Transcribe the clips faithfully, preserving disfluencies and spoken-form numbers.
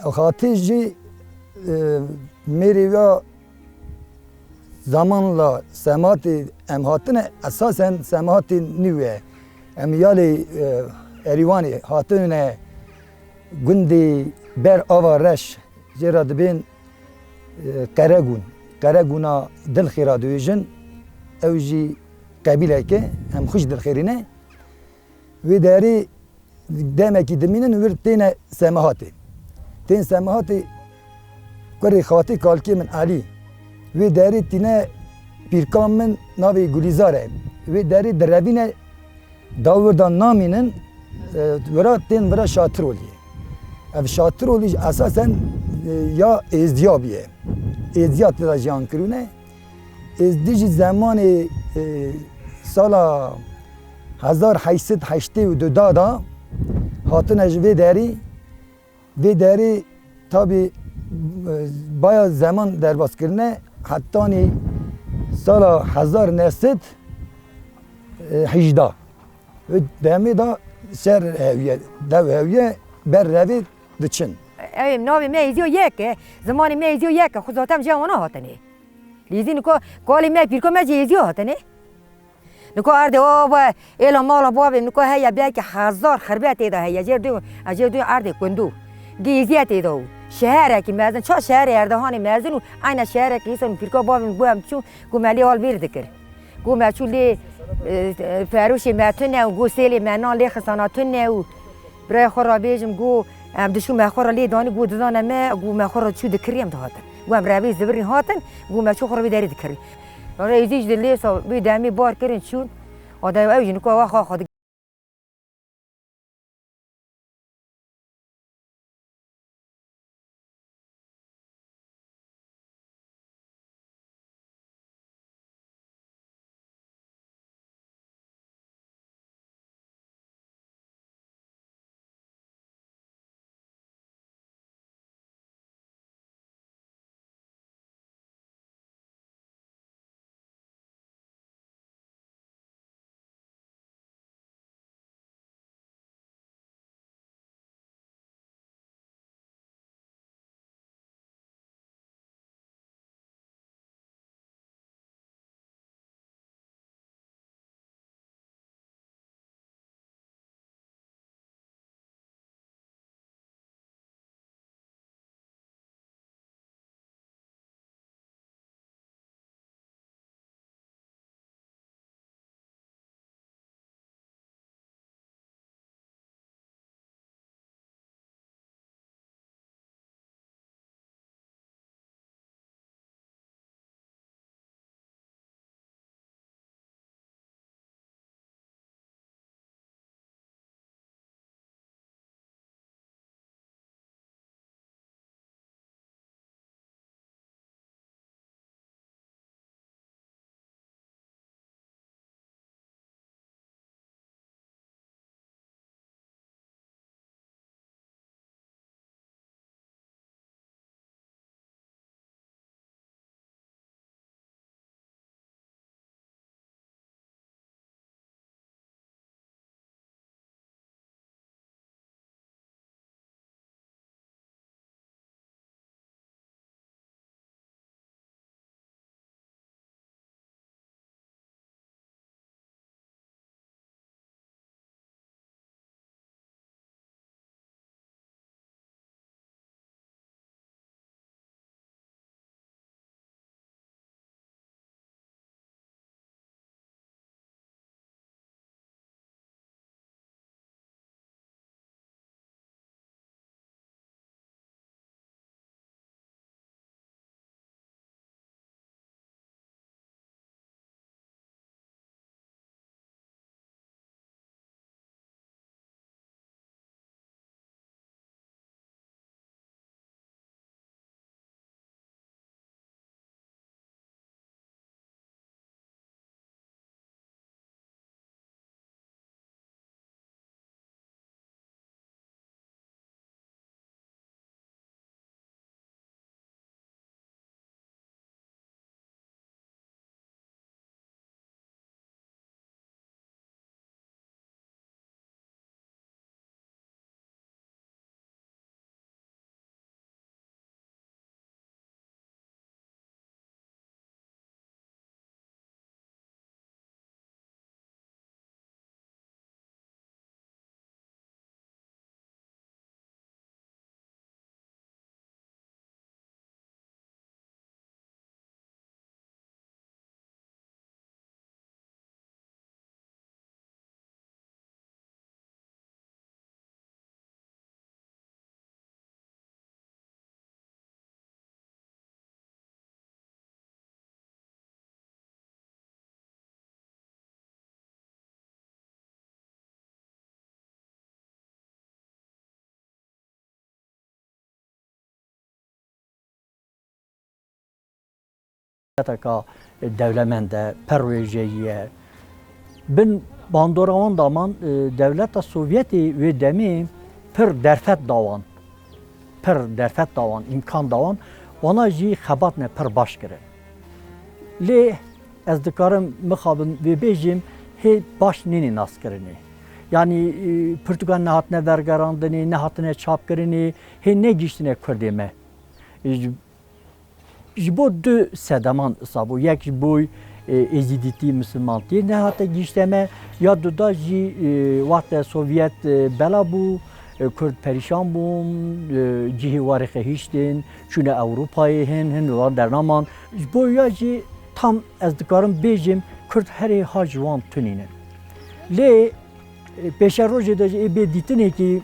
Xatî jî, e, mêrê ya zamanla Semahatê em hatine, esasen Semahatê nû ye. Em yalê, e, Erîwanê hatine gundê ber ava reş, jê re dibên, e, Qeregûn. Qeregûna Dilxêra dibêjin, ew jî qebîleke, em xwe ji Dilxêrî ne. Wê derê demekî dimînin, wir têne Semahatê. Tên Semahatê kurê xatê kalkê min Elî. Wê derê tîne pîrka min navê Gulîzar e. Wê derê direvîne da wir da namînin, e, wira tên vira Şatirolî. Ev Şatirolî jî esasen, e, ya Êzdiya bûye. Êzdiya tê de jiyan kirûne. Êzdî jî zemanê, e, sala hezar heşt sed heştê û du da da hatine ji vê derî. Vê derî tabî, e, baya zeman derbas kirine, hetanî sala hezar neh sed hejda. Wê demê de şer hewiye, dev hewiye, ber revê diçin. Ew navê me Êziyo yek e, zimanê me Êziyo yek e, xwe zaten ji wana hatine. Lêzî niko kalê me pîrka me jî Êziyo hatine. Niko erdê ava êla mala bavê niko heye belkî hezar xirbe tê de heye. Jê dû, jê dû erdê kundu. Gêziye tê de û şeherekî mezin, ça şeherê Erdehanê mezin û eyne şeherekî îsan pîrka bavê min bû em çû ku me lê al vêr dikir. Ku me çû lê, e, e, ferûşê me tune û ku sêlê me nan lê xisana tune û birayê xwe re bêjim ku em dişû me xwe re lê danî ku dizane me ku me xwe re çû dikirî em dihatin. Ku em revê zibirîn hatin, ku me çû xwe re vê derê dikirî. Rêzî ji lê sa wê demê bar kirin çûn. Adayê ew jî nika wexa xwe dewleteka dewlemend e, pir wêjeyî ye. Bin bandora wan daman, e, dewleta Sovyetê wê demê pir derfet da wan. Pir derfet da wan, îmkan da wan. Wana jî xebatine pir baş kirin. Lê ez dikarim mixabin vê bêjim, hê baş nênê naskirinê. Yanî, e, pirtûkan nehatine vergerandinê, nehatine çapkirinê, hê negihiştine Kurdê me. E, ji, ji bo du sedeman wisa bû. Yek ji bo, e, êzîdîtî, misilmantiyê nehate gihişte me, ya duda jî, e, wexte Sovyet, e, bela bû, e, Kurd perîşan bûn, e, cihê warê xehiştin, çûne Ewropayê hin, hin li wan dernaman. Ji bo ya jî tam ez dikarim bêjim, Kurd herê ha ji wan tunî ne. Lê, e, pêşerojê de jî ê bê dîtinekî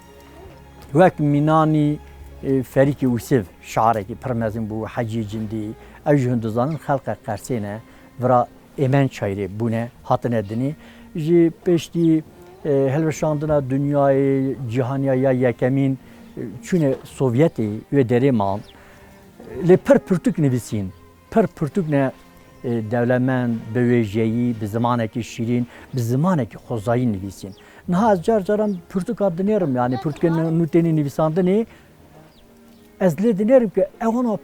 wek Mînanî, e, Ferîkê Ûsiv şarekî pir mezin bû, Hecî Cindî, ew jî hûn dizanin xelqe Qersê ne, vira Êmençayirê bûne, hatine dinê. Ji pêştî, e, hilweşandina dinyayê cîhaniya ya yekemîn, e, çûne Sovyetê wê derê man. Lê pir pirtûk nivîsîn. Pir pirtûk ne, e, dewlemend, bi wêjeyî, bi zimanekî şîrîn, bi zimanekî xwezayî nivîsîn. Niha ez car caran pirtûka dinêrim, yanî pirtûkên nû tênê nivîsandinê, ez lê dinêrim ku ewana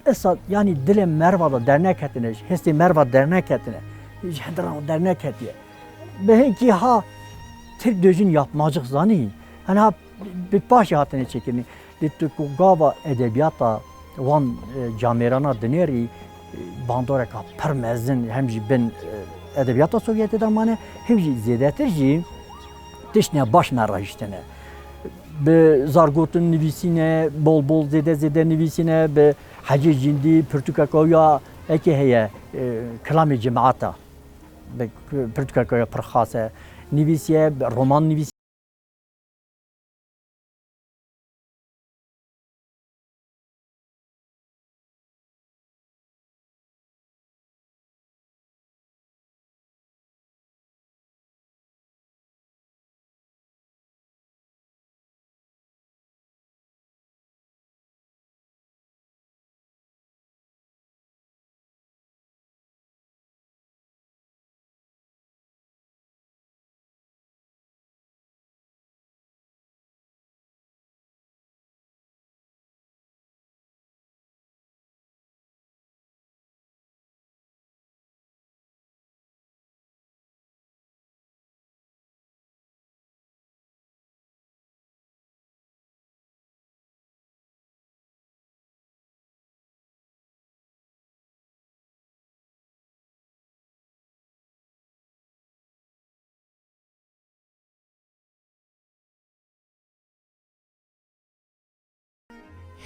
esa, yanî dilê merva de derneketine, ji hêstê merva derneketine, ji hindiran derneketiye. Bi hinkî ha Tirk döjün yapmacık zanî, hani ha bi paşê hatine çêkirinê. Lê tu ku gava edebiyata wan, e, camêrana dinêrî, e, bandoreka pir mezin hem jî bin, e, edebiyata Sovyetê de mane, hem jî zêdetir jî tiştine baş me rahiştine. Bi zargotin nivîsîne, bol bol zêde zêde nivîsîne, bi Hecî Cindî pirtûkeka ya ekê heye, e, Kilamê Cemaeta, bi pirtûkeka ya pir xas e, nivîsiye, bi roman nivîsiye.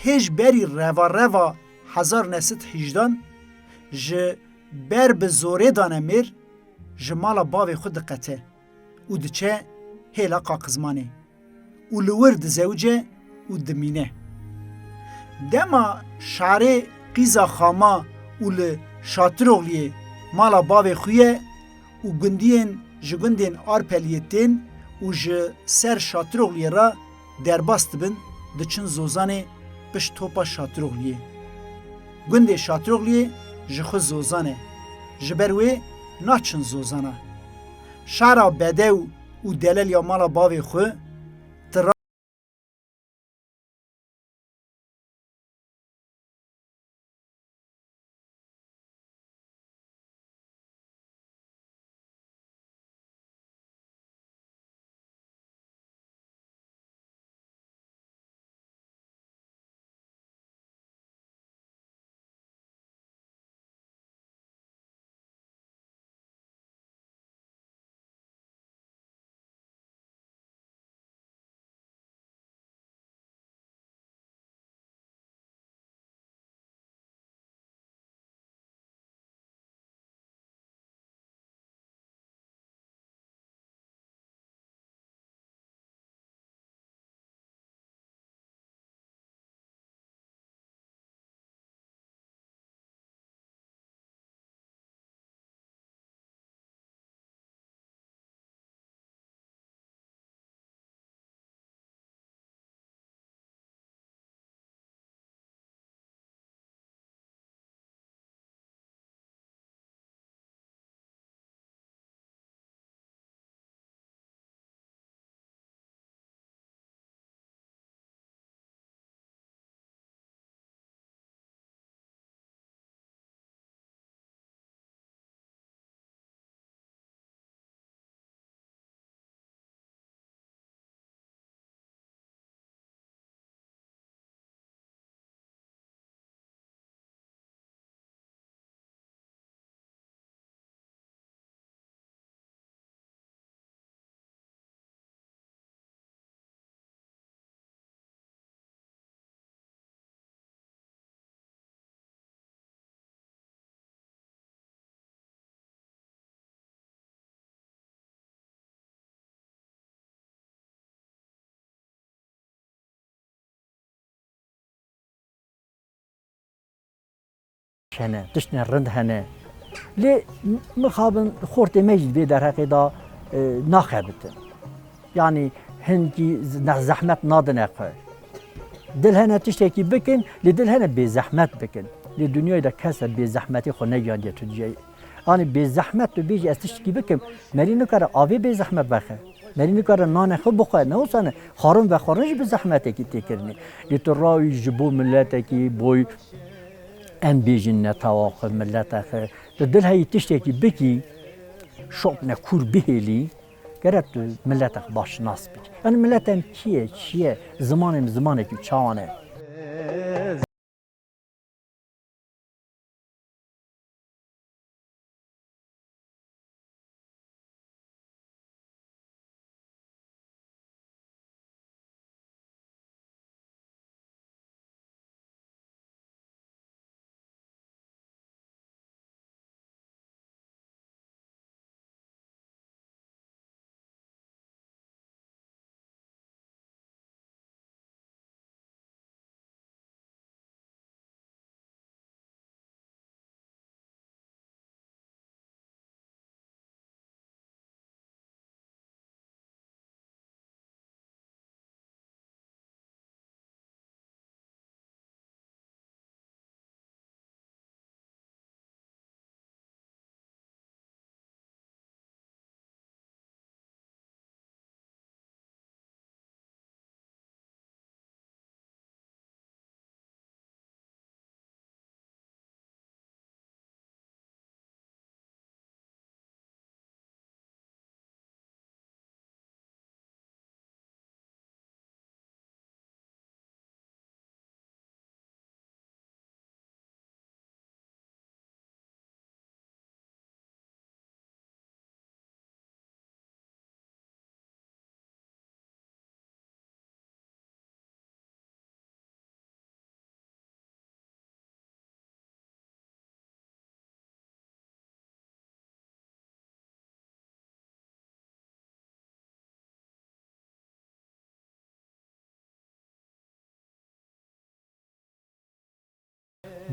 Hêj berî reva reva hezar neh sed hejdan ji ber bi zorê dane mêr ji mala bavê xwe diqete û diçe hêla Qaqizmanê û li wir dizewice û dimîne. Dema şarê qîza Xama û li Şatiroxliyê mala bavê xwe ye û gundiyên ji gundên Arpeliyê tên û ji ser Şatiroxliyê re derbas dibin, diçin Zozanê pişt topa Şatiroxliyê. Gundê Şatiroxliyê ji xwe Zozan e, ji ber wê naçin Zozana. Şara bedew û delel ya mala bavê xwe, tira hene, tiştên rind hene. Lê mixabin xortê me jî di vê derheqê de, e, naxebitin. Yanî hinkî z-, ne-, zehmet nadine xwe. Dil hene tiştekî bikin, lê dil hene bêzehmet bikin. Lê dinyayê de kes e bêzehmetî xwe negihandiye tu diyayê. Yanî bêzehmet tu bêjî ez tiştekî bikim, merî nikare avê bêzehmet vexe. Merî nikare nanê xwe bixwe, ne wisa ne. Xwarin vexwarin jî bi zehmetekî tê kirinê. Lê tu rawî ji bo miletekî, boy em bêjin netewa xwe, mileta xwe. Tu dil heyî tiştekî bikî, şopne kûr bihêlî, gerek tu mileta xwe baş nas bikî. Yanî mileta em kî ye, çi ye, zimanê em zimanekî çawan e?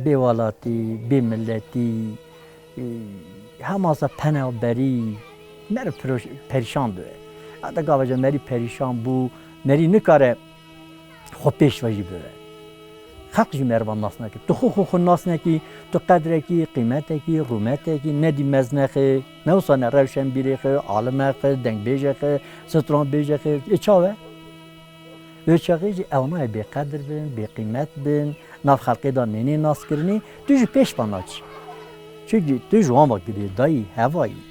Bêwelatî, bêmiletî, e, hemasa penaberî, meriv piro-, perîşan dibe. Heta gava jî merî perîşan bû, merî nikare xwe pêş ve jî bibe. Xelq jî merivan nas nake. Tu xwe, xwe, xwe nas nekî, tu qedrekî, qîmetekî, rûmetekî nedî meznexê, ne wisa ne rewşenbîrê xwe, alime xwe, dengbêje xwe, stranbêje xwe. Ê çawe? Wê çaxê jî ew nayê bêqedir bin, bêqîmet bin, nav xelkê de nênê naskirinê, tu jî pêş ve naçî. Çimkî tu ji wan ve girêdayî, hevayî.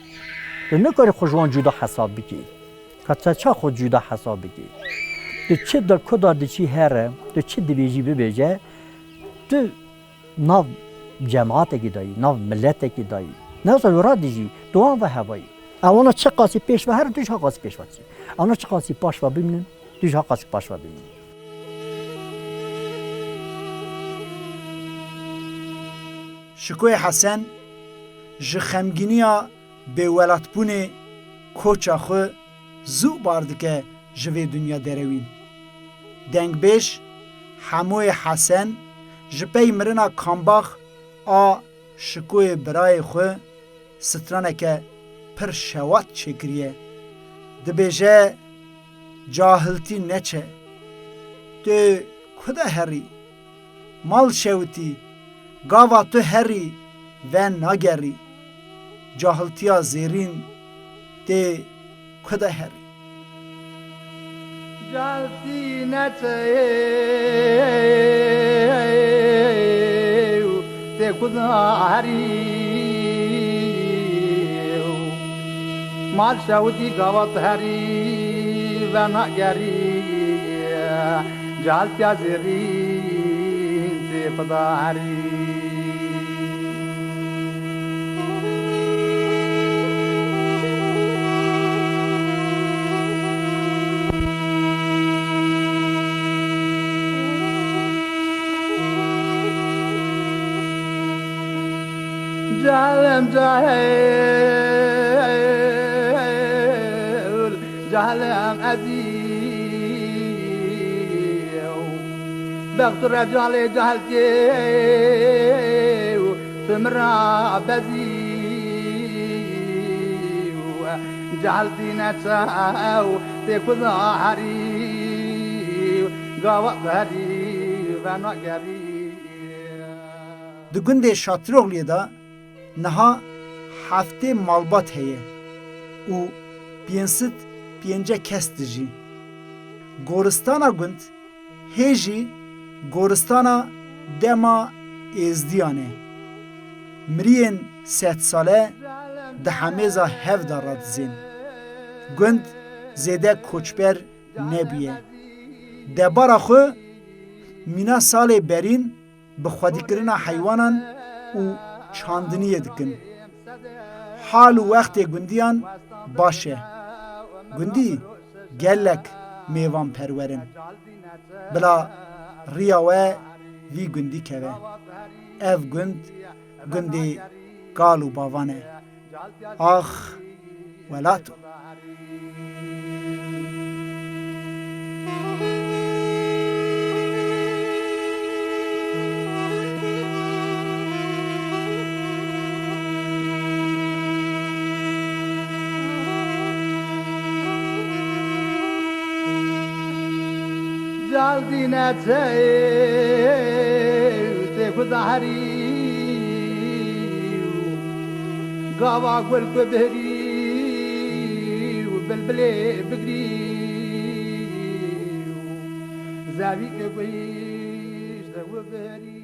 Tu nikarî xwe ji wan cuda hesab bikî. Ka te ça xwe cuda hesab bikî? Tu çi de, ku de diçî here, tu çi dibêjî bibêje, tu nav cematekî de yî, nav miletekî de yî. Ne wisa tu radijî, tu wan ve hevayî. Ewana çiqasî pêş ve herin, tu jî ha qasî pêş ve çî. Ewana çiqasî paş ve bimînin, tu jî ha qasî paş ve bimînin. Şikoyê Hesen ji xemgîniya bêwelatbûnê koça xwe zû bar dike ji vê dinya derewîn. Dengbêj Hemoyê Hesen ji pey mirina Kambax a Şikoyê birayê xwe straneke pir şewat çêkiriye. Dibêje, cahiltî neçe. Tu ku de herî? Mal şewitî, gava tu herî venagerî. Cahiltiya zêrîn tê ku de herî? Cahiltî neçe û tê ku de herî. Mal şewitî, gava tu herî venagerî. Cahiltiya zêrîn tê ku de herî. Cahil em, cahil, cahil em ezî. Bextu re calê cahilkê û Min ra bezî û cehldî neçe ew tê ku zaherî û gava berî ve nagerî. Di gundê Şatirogluê de niha heftê malbat heye û pênc sed pêncî kes dijî. Goristana gund hê jî goristana dema Êzdiyan e. Miriyên sedsale di hemêza hev de radizên. Gund zêde koçber nebûye. Debara xwe mîna salê berîn bi xwedîkirina heywanan û çandiniyê dikin. Hal û wextê gundiyan baş e. Gundî gelek mêvanperwer in. Bila riya we vî gundî keve. Ev gund, gundê kal û bavan e. Ax, welato. Caldîne çeyê tê ku zaherî û gava gul ku bihirî û bilbilê bigirî û zevî ku guhîşt ku bihirî.